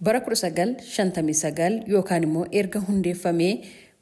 Bara 1959 yookaan immoo erga hundeeffamee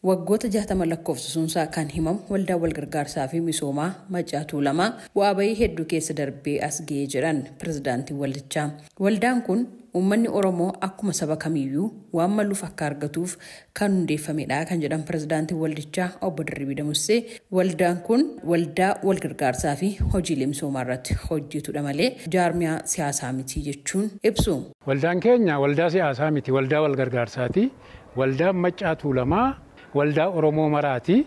waggoota 60 lakkoofsisuunsaa kan himamu waldaa walgargaarsaa fi misoomaa Maccaa Tuulamaa bu'aa bayii hedduu keessa darbee as ga'ee jedhan pirezidaantiin waldichaa. Waldaan kun uummanni Oromoo akkuma saba kamiyyuu waan maluuf akka argatuuf kan hundeeffamedha kan jedhan pirezidaantiin waldichaa obbo Dirribii Damussee, waldaan kun waldaa walgargaarsaa fi hojiilee misoomaa irratti hojjetudha malee jaarmiyaa siyaasaa miti jechuun ibsu. Waldaan keenya waldaa siyaasaa miti, waldaa walgargaarsaati. Waldaan Maccaa Tuulamaa waldaa Oromoo maraati.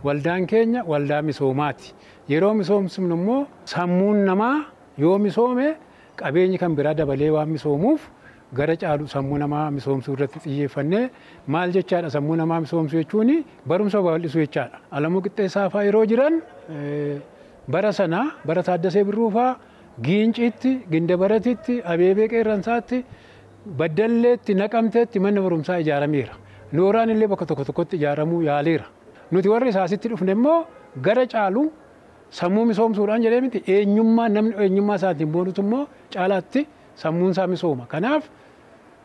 Waldaan keenya waldaa misoomaati. Yeroo misoomsinu immoo sammuun namaa yoo misoome qabeenyi kan biraa dabalee waan misoomuuf gara caalu sammuu namaa misoomsuu irratti xiyyeeffannee, maal jechaadha, sammuu namaa misoomsuu jechuun barumsa babal'isuu jechaadha. Alamuu Qixxeessaa fa'aa yeroo jiran, bara sana bara Taaddasee Birruu fa'aa, Giinciitti, Gindabaratitti, Abeebee Qeerransaatti, Baddalleetti, Naqamteetti manni barumsaa ijaarameera. Nooraan illee bakka tokko tokkotti ijaaramuu yaaleera. Nuti warri isaasitti dhufne immoo gara caalu sammuu misoomsuudhaan jedhee miti, eenyummaa namni eenyummaa isaatiin boonutu immoo caalaatti sammuun isaa misooma. Kanaaf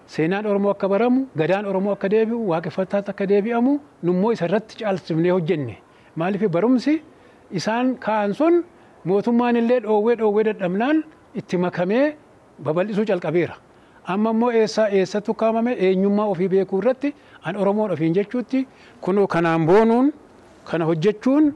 seenaan Oromoo akka baramu, gadaan Oromoo akka deebi'u, waaqeffattaatti akka deebi'amu nummoo isarratti caalsifnee hojjenne. Maaliif, barumsi isaan kaa'an sun mootummaan illee dhoowwee dhoowwee dadhabnaan itti makamee babal'isuu calqabeera. Amma immoo eessaa eessattu kaa'amame, eenyummaa ofii beekuu irratti, an Oromoon ofiin jechuutti, kunoo kanaan boonuun kana hojjechuun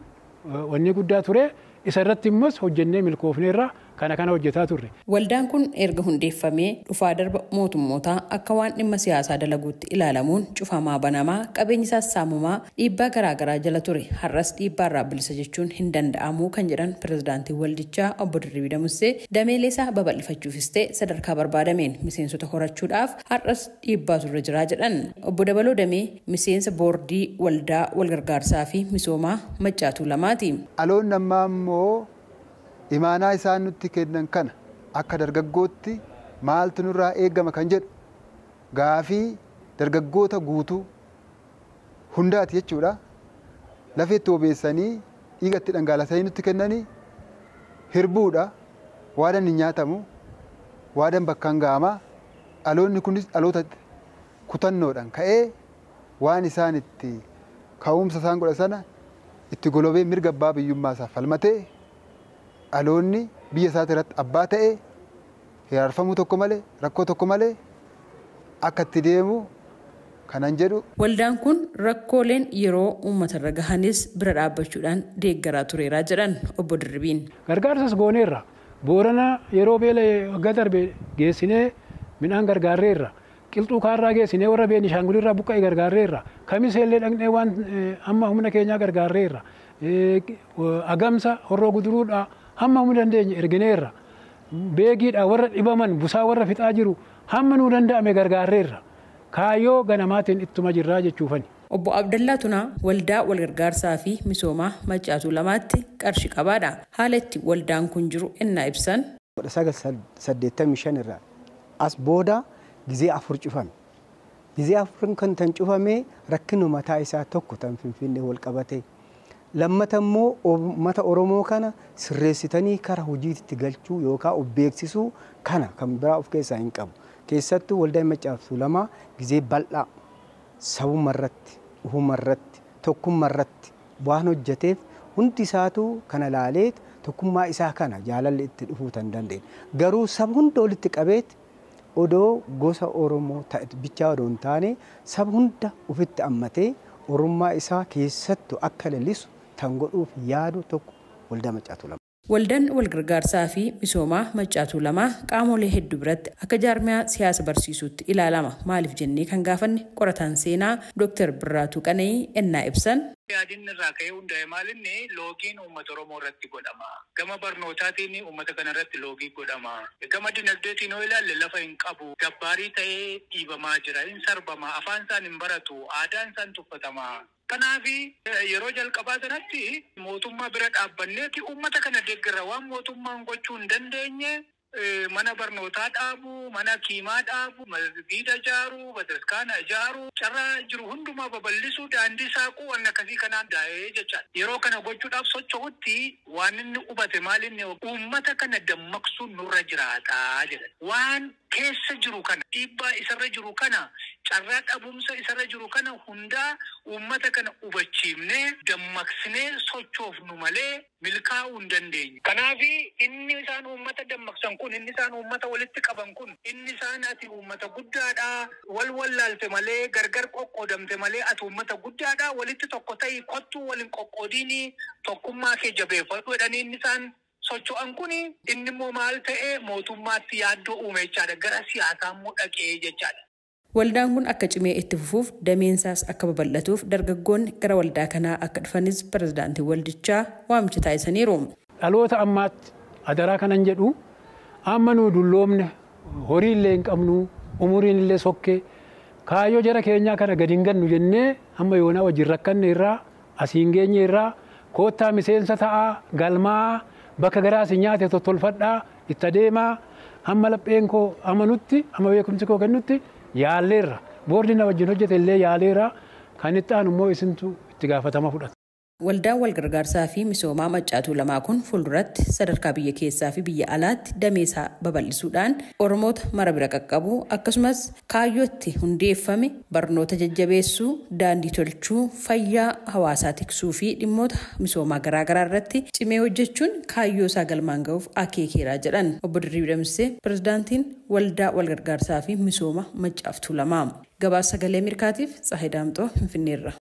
wanni guddaa ture. Isa irratti immoo hojjennee milkoofneerra, kana hojjetaa turre. Waldaan kun erga hundeeffamee dhufaa darba mootummootaa akka waan dhimma siyaasaa dalaguutti ilaalamuun cufamaa banamaa, qabeenyi isaas saamamaa, dhiibbaa garaagaraa jala ture. Har'as dhiibbaarraa bilisa jechuun hin danda'amu kan jedhan pirezidaantiin waldichaa obbo Dirribii Damussee, dameelee isaa babal'ifachuufis ta'e sadarkaa barbaadameen miseensota horachuudhaaf har'as dhiibbaatu irra jiraa jedhan. Obbo Dabaloo Damee miseensa boordii waldaa walgargaarsaa fi misoomaa Maccaa Tuulamaati. Dhaloonni ammaa immoo imaanaa isaan nutti kennan kana akka dargaggootti maaltu nurraa eegama kan jedhu gaafii dargaggoota guutuu hundaati jechuudha. Lafeetti obeessanii, dhiigatti dhangalaasanii nutti kennanii hirbuudha. Waadaan hin nyaatamu, waadaan bakkaan ga'ama. Dhaloonni kunis dhaloota kutannoodhaan ka'ee waan isaan itti ka'umsa isaan godha sana itti golobee mirga abbaa biyyummaa isaa falmatee, dhaloonni biyya isaati irratti abbaa ta'e, hiraarfamuu tokko malee, rakkoo tokko malee akka itti deemu kanan jedhu. Waldaan kun rakkooleen yeroo uummatarra gahanis bira dhaabbachuudhaan deeggaraa tureeraa jedhan obbo Dirribiin. Gargaarsas gooneerra. Boorana yeroo beela waggaa darbe geessinee midhaan gargaarreerra. Qilxuu Kaarraa geessinee warra Beenishaangulirraa buqqa'e gargaarreerra. Kamisee illee dhaqnee waan amma humna keenyaa gargaarreerra. Agamsa, Horroo Guduruudhaa hamma humna dandeenye ergineerra. Beegiidhaa warra dhibaman, busaa warra fixaa jiru hamma nuu danda'ame gargaarreerra. Kaayyoo ganamaatiin ittuma jirraa jechuufani. Obbo Abdallaa Tunaa waldaa walgargaarsaa fi misoomaa Maccaa Tuulamaatti qarshii qabaadha. Haala itti waldaan kun jiru ennaa ibsan. 1985 irraa as booda gizee afur cufame. Gizee afur kan tan cufame rakkina mataa isaa tokko tan Finfinnee wal qabate. Lammata immoo uummata Oromoo kana sirreessitanii kara hojiitti galchuu yookaan of beeksisuu kana kan biraa of keessaa hin qabu. Keessattuu waldaan Maccaa Tuulamaa gizee bal'aa sabummaa irratti, uhummaa irratti, tokkummaa irratti waan hojjeteef hundi isaatu kana laalee tokkummaa isaa kana jaalalli itti dhufuu tan dandeenye. Garuu saba hunda walitti qabeet odoo gosa Oromoo ta'e bichaa odoo hin taane saba hunda ofitti ammatee Oromummaa isaa keessattuu akka lalisu tan godhuuf yaadu tokko waldaa Maccaa Tuulamaa. Waldaan walgargaarsaa fi misoomaa Maccaa Tuulamaa qaamolee hedduu biratti akka jaarmiyaa siyaasa barsiisuutti ilaalama. Maaliif jennee kan gaafanne qorataan seenaa Dooktar Birraatuu Qana'ii ennaa ibsan. Yaadinni irraa ka'ee hundaa'e maalinni loogiin uummata Oromoo irratti godhama. Gama barnootaatiin uummata kana irratti loogii godhama. Gama dinagdeetiin yoo ilaalle lafa hin qabu. Gabbaarii ta'ee dhiibamaa jira. Hin sarbama. Afaan isaan hin baratu. Aadaan isaan tuffatama. Kanaaf yeroo jalqabaa sanatti mootummaa bira dhaabbanneeti uummata kana deeggarra, waan mootummaan gochuu hin dandeenye, mana barnootaa dhaabu, mana kiimaa dhaabu, masgiida ijaaruu, bataskaana ijaaruu, carraa jiru hundumaa babal'isuu, daandii saaquu, waan akkasii kanaan daa'ee jechaadha. Yeroo kana gochuudhaaf socho'utti waan inni hubate maal, inni uummata kana dammaqsuun nurra jiraataa jedha. Waan keessa jiru kana, dhiibbaa isarra jiru kana, carraa dhabumsa isarra jiru kana hundaa uummata kana hubachiifnee dammaqsinee sochoofnu malee milkaa'uu hin dandeenyu. Kanaaf inni isaan uummata dammaqsan kun, inni isaan uummata walitti qaban kun, inni isaan ati uummata guddaadhaa wal wallaalte malee, gargar qoqqoodamte malee, ati uummata guddaadhaa, walitti tokko ta'ii kottuu, waliin qoqqoodiinii tokkummaa kee jabeeffadhu jedhanii inni isaan socho'an kun, inni immoo maal ta'e, mootummaatti yaaddoo uume jechaadha. Gara siyaasaa immoo dhaqee jechaadha. Waldaan kun akka cimee itti fufuuf, dameensaas akka babal'atuuf dargaggoonni gara waldaa kanaa akka dhufanis pirezidaantiin waldichaa waamicha taasisaniiru. Dhaloota ammaatti adaraa kanan jedhu, amma nu dulloomne, horii illee hin qabnu, umuriin illee sokkee, kaayyoo jara keenyaa kana gadi hin gannu jennee amma yoonaa wajjin rakkanne irraa asiin geenye irraa, koottaa miseensa ta'aa, galmaa, bakka garaa isin nyaate tottolfadhaa, itti adeemaa. Amma lapheen koo amanutti, amma beekumsi koo kennutti yaalleerra. Boordi na wajjin hojjete illee yaaleera. Kan itti aanu immoo isintu itti gaafatama fudhata. Waldaan walgargaarsaa fi misoomaa Maccaa Tuulamaa kun fuulduratti sadarkaa biyya keessaa fi biyya alaatti dameesaa babal'isuudhaan Oromoota mara bira qaqqabu, akkasumas kaayyootti hundeeffame barnoota jajjabeessuu, daandii tolchuu, fayyaa hawaasaa tiksuu fi dhimmoota misoomaa garaagaraa irratti cimee hojjechuun kaayyoo isaa galmaan ga'uuf akeekeeraa jedhan Obbo Dirribii Damissee, pirezidaantiin Waldaa Walgargaarsaa fi Misooma Maccaaf Tuulamaa. Gabaasa Sagalee Ameerikaatiif Tsahayi Daamxoo, Finfinneerra.